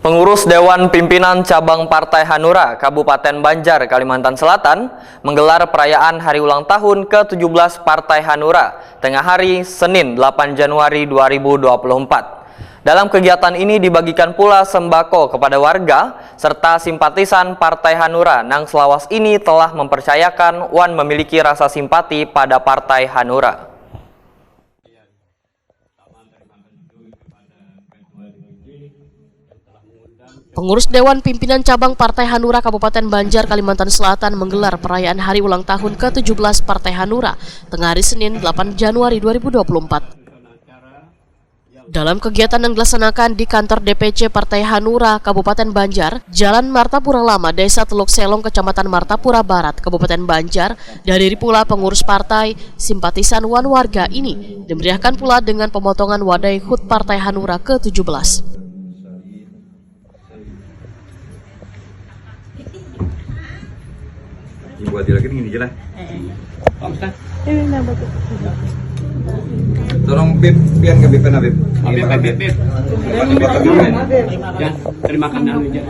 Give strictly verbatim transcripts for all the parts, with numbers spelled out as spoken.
Pengurus Dewan Pimpinan Cabang Partai Hanura Kabupaten Banjar, Kalimantan Selatan menggelar perayaan hari ulang tahun ke tujuh belas Partai Hanura tengah hari, Senin, delapan Januari dua ribu dua puluh empat. Dalam kegiatan ini dibagikan pula sembako kepada warga serta simpatisan Partai Hanura nang selawas ini telah mempercayakan wan memiliki rasa simpati pada Partai Hanura. Pengurus Dewan Pimpinan Cabang Partai Hanura Kabupaten Banjar, Kalimantan Selatan menggelar perayaan hari ulang tahun ke tujuh belas Partai Hanura tengah hari, Senin, delapan Januari dua ribu dua puluh empat. Dalam kegiatan yang dilaksanakan di kantor D P C Partai Hanura Kabupaten Banjar, Jalan Martapura Lama, Desa Teluk Selong, Kecamatan Martapura Barat, Kabupaten Banjar, dihadiri pula pengurus partai, simpatisan wan warga ini, dimeriahkan pula dengan pemotongan wadai HUT Partai Hanura ke tujuh belas. Ibu Ati lagi nih, gini aja lah. Ini nambah tuh. Tolong Bib, pian ke Bib, Bib. Habib, Habib, Habib. Bukan buat Bib. Ya, terima kasih aja.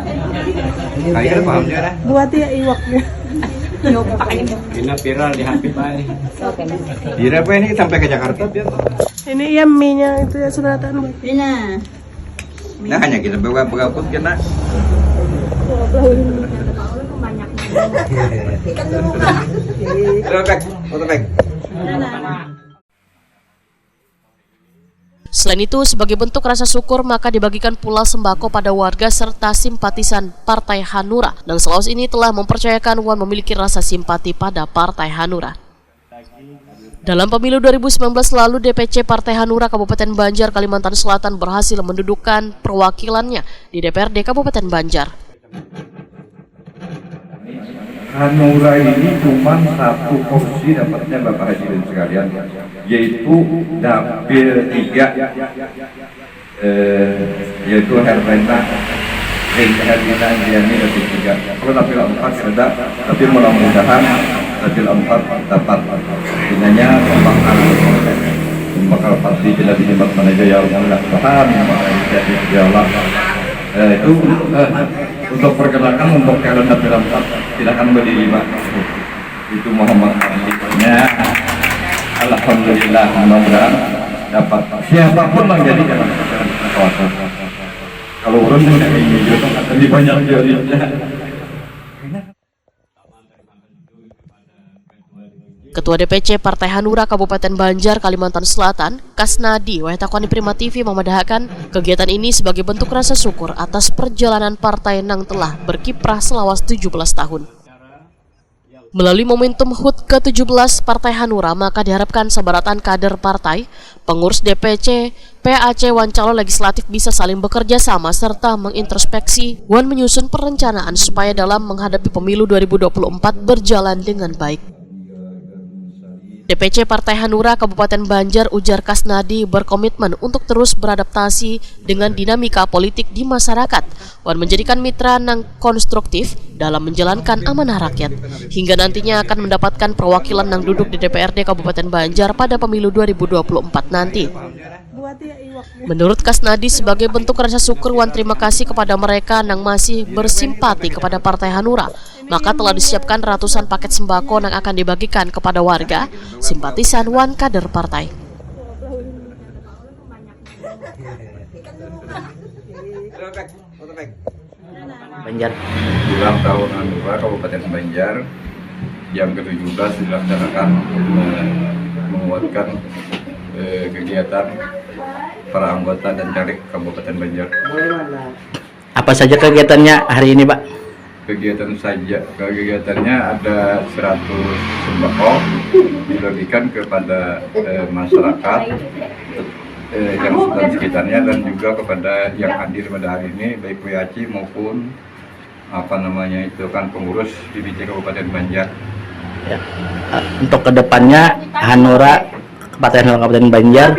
Kayak ada paham dia dah. Buat ya iwaknya. Ini viral di H P bae. Jadi apa ini sampai ke Jakarta, Bib? Ini ya mie-nya itu ya sunatan buat. Ini nah. Nah, hanya kita bawa bagaput kena. Ikan dulu kak. Terus, Beb. Foto, Beb. Selain itu, sebagai bentuk rasa syukur, maka dibagikan pula sembako pada warga serta simpatisan Partai Hanura yang selawas ini telah mempercayakan wan memiliki rasa simpati pada Partai Hanura. Dalam pemilu dua ribu sembilan belas lalu, D P C Partai Hanura Kabupaten Banjar, Kalimantan Selatan berhasil mendudukkan perwakilannya di D P R D Kabupaten Banjar. Hanura ini cuma satu kursi dapatnya Bapak Hadirin sekalian, yaitu dapil tiga, eh, yaitu Herlina, Herlina Indiani dapil tiga. Kalau dapil empat ada, tapi mudah-mudahan dapil empat dapat. Intinya bakal bakal pasti tidak dihebat mana aja ya Allah, mudah-mudahan ya Allah. Eh, itu eh, untuk perkenalkan untuk kalian dapil empat, silakan berdiri Pak. Itu Muhammad Hamdi. Ya. Alhamdulillah, mudah-mudahan dapat siapapun yang jadi calon kekuatan. Kalau urun tidak ini juga, tapi banyak jarinya. Ketua D P C Partai Hanura Kabupaten Banjar, Kalimantan Selatan, Kasnadi Wahtakoni Prima T V memadahakan kegiatan ini sebagai bentuk rasa syukur atas perjalanan partai nang telah berkiprah selawas tujuh belas tahun. Melalui momentum HUT ke tujuh belas Partai Hanura, maka diharapkan sabarataan kader partai, pengurus D P C, P A C, wan calon legislatif bisa saling bekerja sama serta mengintrospeksi wan menyusun perencanaan supaya dalam menghadapi pemilu dua ribu dua puluh empat berjalan dengan baik. D P C Partai Hanura Kabupaten Banjar, ujar Kasnadi, berkomitmen untuk terus beradaptasi dengan dinamika politik di masyarakat wan menjadikan mitra nang konstruktif dalam menjalankan amanah rakyat, hingga nantinya akan mendapatkan perwakilan nang duduk di D P R D Kabupaten Banjar pada pemilu dua ribu dua puluh empat nanti. Menurut Kasnadi, sebagai bentuk rasa syukur wan terima kasih kepada mereka nang masih bersimpati kepada Partai Hanura, maka telah disiapkan ratusan paket sembako nang akan dibagikan kepada warga, simpatisan, wan kader partai. Banjar. Ulang tahun Hanura Kabupaten Banjar yang ke tujuh belas dilaksanakan untuk me- menguatkan eh, kegiatan para anggota dan caleg Kabupaten Banjar. Apa saja kegiatannya hari ini, Pak? Kegiatan saja, kegiatannya ada seratus sembako dibagikan kepada eh, masyarakat eh, yang dan sekitarnya dan juga kepada yang hadir pada hari ini, baik W A C maupun apa namanya itu kan pengurus D P C Kabupaten Banjar. Ya. Eh, Untuk kedepannya Hanura Partai Hanura Kabupaten Banjar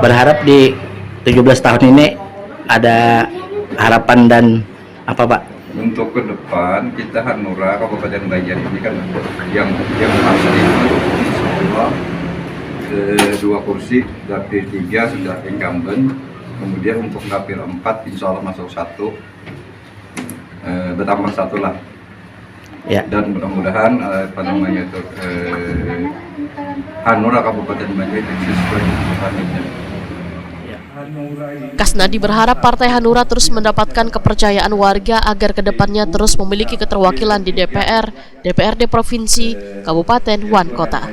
berharap di tujuh belas tahun ini ada harapan dan apa, Pak? Untuk ke depan kita Hanura Kabupaten Banjar ini kan yang yang pasti insya Allah eh, dua kursi dapil tiga sudah incumbent, Kemudian untuk dapil empat, insya Allah masuk satu, eh, bertambah satu lah. Ya. Dan mudah-mudahan eh, apa namanya itu eh, Hanura Kabupaten Banjar eksis sesuai kebutuhannya. Kasnadi berharap Partai Hanura terus mendapatkan kepercayaan warga agar kedepannya terus memiliki keterwakilan di D P R, D P R D provinsi, kabupaten, wan kota.